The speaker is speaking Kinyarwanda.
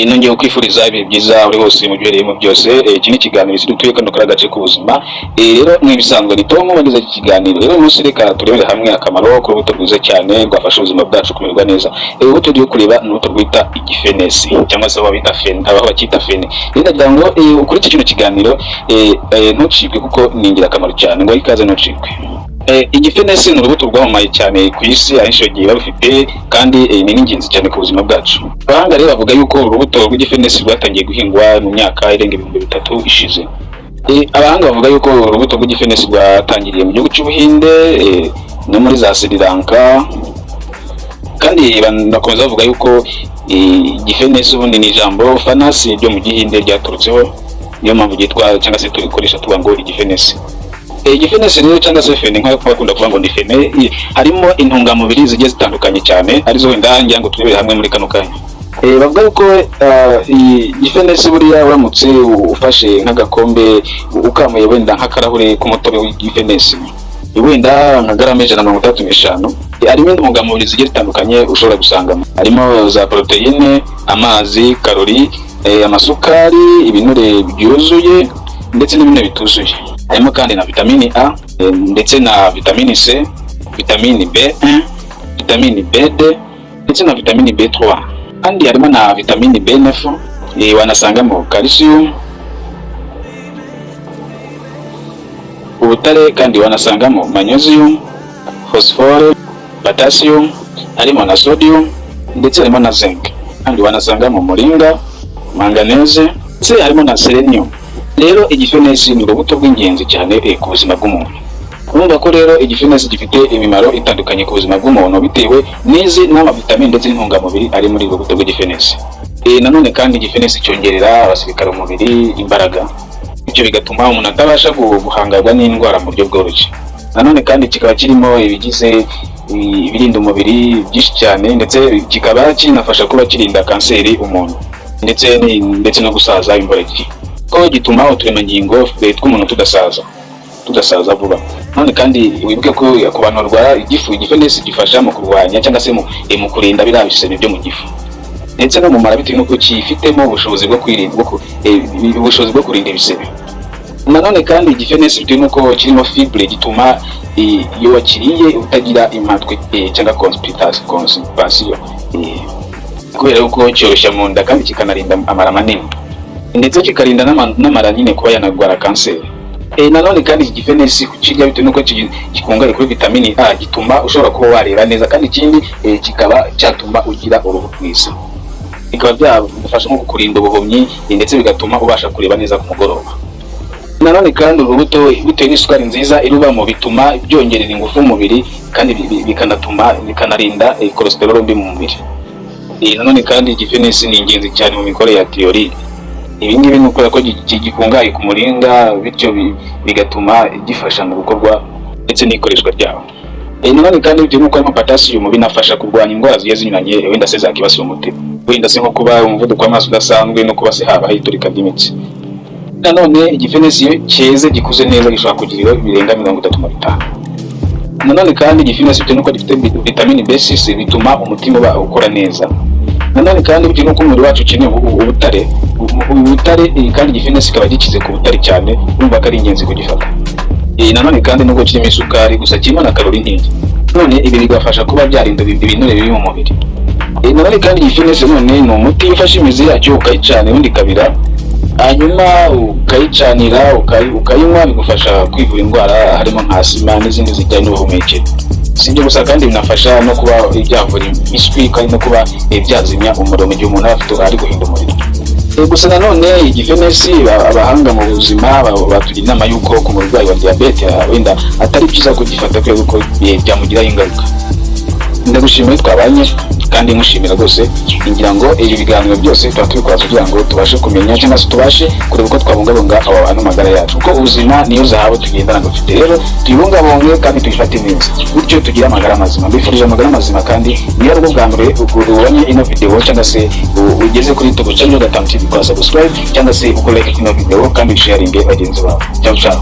Nongeye kwifuriza ibihe byiza buri hose mu byo uherereyemo byose. Iki ni ikiganiro Isi Dutuye, kano kari agace k'ubuzima. Rero nk'ibisanzwe ni Tom wagize iki kiganiro. Rero uyu munsi reka turebere hamwe akamaro k'urubuto rwiza cyane rwafasha ubuzima bwacu kumererwa neza. Urubuto tugiye kureba ni urubuto rwita igifenesi, cyangwa se aho bita fene, aho bacyita fene. Rero ndagira ngo ukurikire kino kiganiro, ntucikwe kuko ni ingirakamaro cyane. Ngo ikaze, ntucikwe. Igifenesi ni urubuto rwamamaye cyane ku isi, ahenshi bagiye barufite, kandi ni n'ingenzi cyane ku buzima bwacu. Abahanga rero bavuga yuko urubuto rw'igifenesi rwatangiye guhingwa mu myaka irenga 3000 ishize. Abahanga bavuga yuko urubuto rw'igifenesi rwatangiriye mu gihugu cy'Ubuhinde no muri za Sri Lanka, kandi bakomeza bavuga yuko igifenesi ubundi ni ijambo fanasi ryo mu Gihinde ryaturutseho, niyo mpamvu ryitwa cyangwa se turikoresha tuvuga ngo igifenesi. Igifenesi rero cyangwa se fene, nk'uko bakunda kuvuga ngo ni fene, harimo intungamubiri zigiye zitandukanye cyane, arizo wenda ngira ngo turebere hamwe muri kano kanya. Bavuga yuko igifenesi buriya uramutse ufashe nk'agakombe, ukamuye wenda nk'akarahure k'umutobe w'igifenesi, wenda nka garama 165, harimo intungamubiri zigiye zitandukanye ushobora gusangamo. Harimo za poroteyine, amazi, karori, amasukari, ibinure byuzuye ndetse n'ibinure bituzuye. Harimo kandi na vitamini A, ndetse na vitamini C, vitamini B1, vitamini B2 ndetse na vitamini B3. Kandi harimo na vitamini B9, wanasangamo calcium, ubutare, kandi wanasangamo magnesium, phosphore, potassium, harimo na sodium ndetse harimo na zinc. Kandi wanasangamo muringa, manganese, ndetse harimo na selenium. Rero igifenesi ni urubuto rw'ingenzi cyane ku buzima bw'umuntu. Urumva ko rero igifenesi gifite imimaro itandukanye ku buzima bw'umuntu bitewe n'izi n'amavitamini ndetse n'intungamubiri ari muri urwo rubuto rw'igifenesi. Nanone kandi igifenesi cyongerera abasirikare umubiri imbaraga, bityo bigatuma umuntu atabasha guhangarwa n'indwara mu buryo bworoshye. Nanone kandi kikaba kirimo ibigize ibirinda umubiri byinshi cyane, ndetse kikaba kinafasha kuba kirinda kanseri umuntu ndetse no gusaza imburagihe, ko gituma uturemangingo tw'umuntu tudasaza vuba. None kandi wibuke ko ku bantu barwara igifu, igifenesi gifasha mu kurwanya cyangwa se mu kurinda biriya bisebe byo mu gifu ndetse no mu mara, bitewe n'uko cyifitemo ubushobozi bwo kwirinda ubushobozi bwo kurinda ibisebe. Nanone kandi igifenesi, bitewe n'uko kirimo fibre, gituma iyo wakiriye utagira impatwe cyangwa constipation, kubera yuko cyoroshya mu nda kandi kikanarinda amara manini, ndetse kikarinda n'amara nyine kuba yanarwara kanseri. Nanone kandi iki gifenesi kukirya, bitewe n'uko gikungahaye kuri vitamini A, gituma ushobora kuba wareba neza, kandi ikindi kikaba cyatuma ugira uruhu rwiza, bikaba byagufasha nko kukurinda ubuhumyi, ndetse bigatuma ubasha kureba neza ku mugoroba. Nanone kandi urubuto, bitewe n'isukari nziza irubamo, bituma byongerera ingufu umubiri, kandi bikanatuma bikanarinda cholesterol mbi mu mubiri. Nanone kandi igifenesi ni ingenzi cyane mu mikorere ya thyroïde. Ibi ngibi ni ukubera ko gikungahaye ku muringa, bityo bigatuma gifasha mu gukorwa ndetse n'ikoreshwa ryawo. Nanone kandi bitewe n'uko harimo potassium, binafasha kurwanya indwara zigiye zinyuranye wenda se zakibasira umutima, wenda se nko kuba umuvuduko w'amaraso udasanzwe no kuba se habaho iturika ry'imitsi. Nanone igifenesi iyo cyeze gikuze neza gishobora kugira ibiro birenga 35. Nanone kandi igifenesi, bitewe n'uko gifite vitamini B6, bituma umutima uba ukora neza. Nanone kandi bitewe n'uko umubiri wacu ukeneye ubutare, kandi igifenesi kikaba gikize ku butare cyane, urumva ko ari ingenzi kugifata. Nanone kandi nubwo kirimo isukari gusa, kirimo na karori nkeya, none ibi bigafasha kuba byarinda ibinure biri mu mubiri. Nanone kandi igifenesi none ni umuti. Iyo ufashe imizi yacyo ukayicana, ubundi ikabira, hanyuma ukayicanira, ukayinywa, bigufasha kwivura indwara harimo nka asima n'izindi zijyanye n'ubuhumekero. Si ibyo gusa kandi, binafasha no kuba byavura impiswi, kandi no kuba byazimya umuriro mu gihe umuntu aba afite ari guhinda umuriro. Gusa nanone igifenesi, abahanga mu buzima batugira inama y'uko ku murwayi wa diyabete wenda atari byiza kugifata, kubera ko byamugiraho ingaruka. Ndagushimiye twabanye, kandi nkushimira rwose. Ngira ngo ibi biganiro byose tuba tubikora kugira ngo tubashe kumenya cyangwa se tubashe kureba uko twabungabunga aba bantu magara yacu, kuko ubuzima niyo zahabu tugendana dufite. Rero tuyibungabunge kandi tuyifate neza, bityo tugire amagara mazima. Mbifurije amagara mazima. Kandi niyo ari ubwo bwa mbere ubonye ino video cyangwa se ugeze kuri Togo Channel 5 TV, kora subscribe cyangwa se ukore ino video kandi usharinge bagenzi bawe. Ciao ciao.